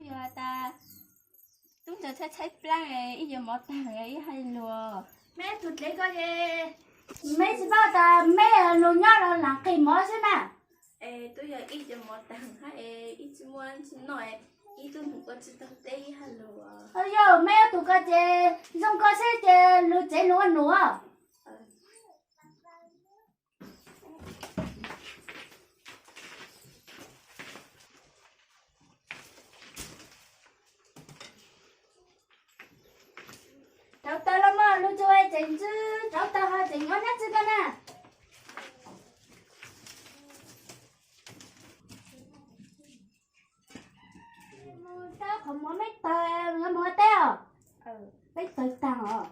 Yog tas tub ntawd tshaib tshaib plab, ib cov mov tag ib hais lus. Meb tug dlev ko es meb tsis paub tas meb lug nyob los lam qhia mov xwb na. Es twb yog ib cov mov tag hab es ib tsis muaj tsis noj, ib tug nus ua tsis tau teb ib hais lus. Yog meb ob tug ko ces zoo ko xwb ces lug tsev lug ua nus. Rauv taws los mog, lug tsuas tseem ntsw, rauv taws ho tseem ua nab tsi ko na. Qhov mov meb tawg, yuav mus ua teb os? Peb tawg tag os.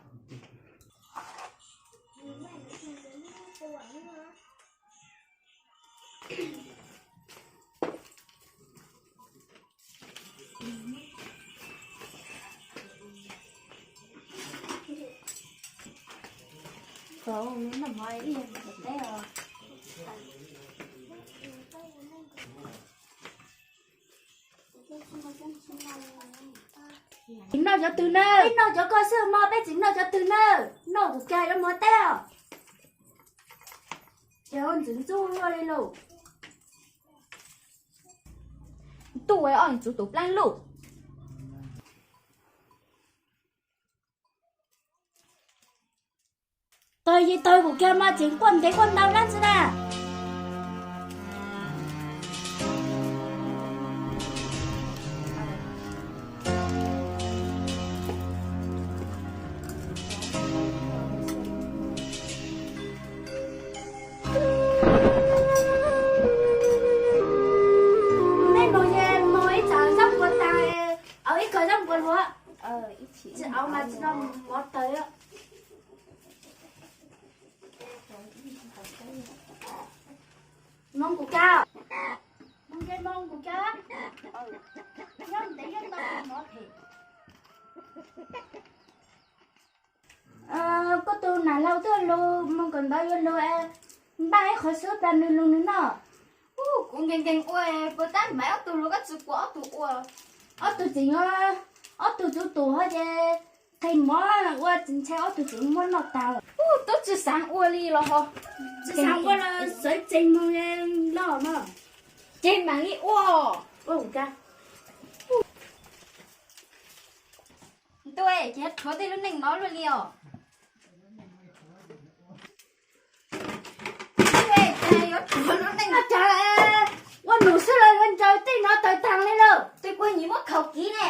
Tsis noj cov twg na, peb noj cov koj xwb mog, peb tsis noj cov twg na. Noj kuv kag yuav mus teb os. Ces ntxim ntxub luaj li lauj. Ntuj, ob tug tus plaab luj. Tawg yis tawg kuv kiag mas tseem quaj ntev quaj ntau dlaab tsi na. Mej moog es moog ib tsaam zaub npua taag, au ib kawg zaub npua hluav, tsi au mas tsi noj mov tawg. Moog kuv kag, moog kuv kag, nyob ntev nyob tau mov phem. Koj tug nam laug twb lug moog kawm ntawv yuav lug, npaj ib qhov xwb plag nwg lug nwg noj. Kuv nkees nkees ua, puas tab Maiv ob tug lug koj tsi kuas ob tug ua? Ob tug tseem, ob tug txuv tus hov ces qhia mov ua tsis ntshai ob tug tseem muab noj tag. Tub tsi xaav ua li los ho? Tsi xaav ua los sawv tsees moog noj mog. Ces maam li ua. Ntuj, ces yuav rhuav tej lub neej no luaj li os. Yuav rhuav lub neej no, ua num xwb los yuav ntsaws tej no tawg taag li lauj. Tes puag nyiam muab khaws kiv ne.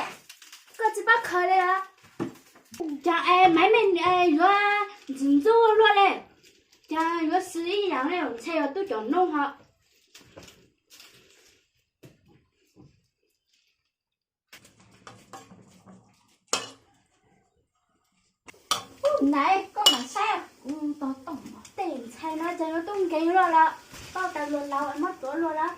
Koj tsi paub khaws li os. Cas es Maiv Meej yuav ntxim ntxub luaj li. Cas yuav xwb ib yaam li, ntshai yog tub cov noob hov. Naiv, koj maam saib, kuv tog toom mov tej ntshai no ces yuav tub nkeeg luaj lawm, tau tas luag laus muab tuav luaj lawm.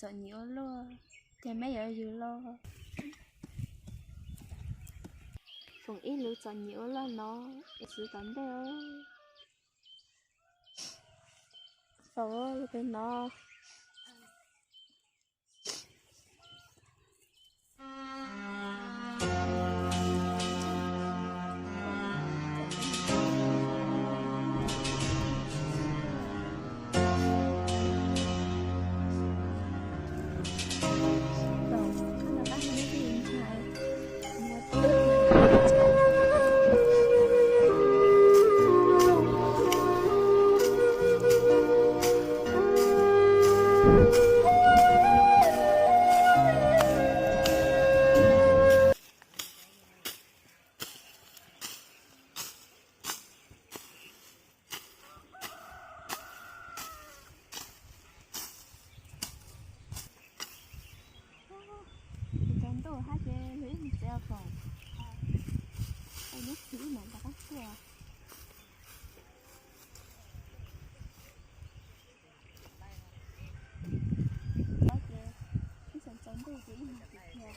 txom nyem ua luaj, ces meb yuav yug los. Foom ib lub txom nyem ua luaj no, es txiv tom ntej. Foom lub pem no. Cov ntuj hab ces luag ib mus tsev os foom. Neb txiv ib mam rov qab tuaj. Ces ib xyoo tsaus ntuj ces ib mus tsev tiag.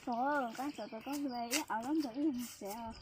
Tov, koj txawm tau koj hlua ib auv lab ntawd ib mus tsev os.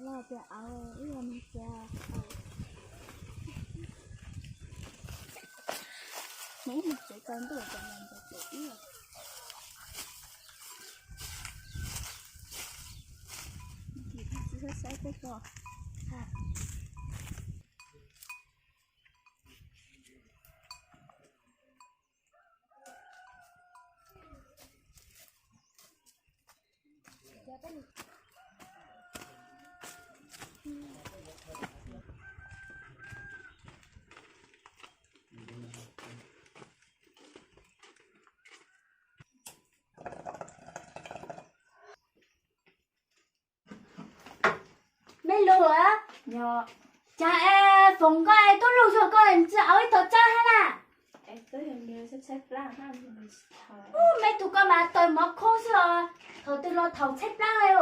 Los tias auv, wb los mus tsev. Neb mus tsev tsaus ntuj ces los ntawm pem ib. Saib saib peb ko. Mej lug, cas es Foom koj tub lug zog koj tsi auv ib tog tsab hab na? Ub, me tug koj mas tawg mov khoob xwb os, thaum twg los thaum tshaib plab li.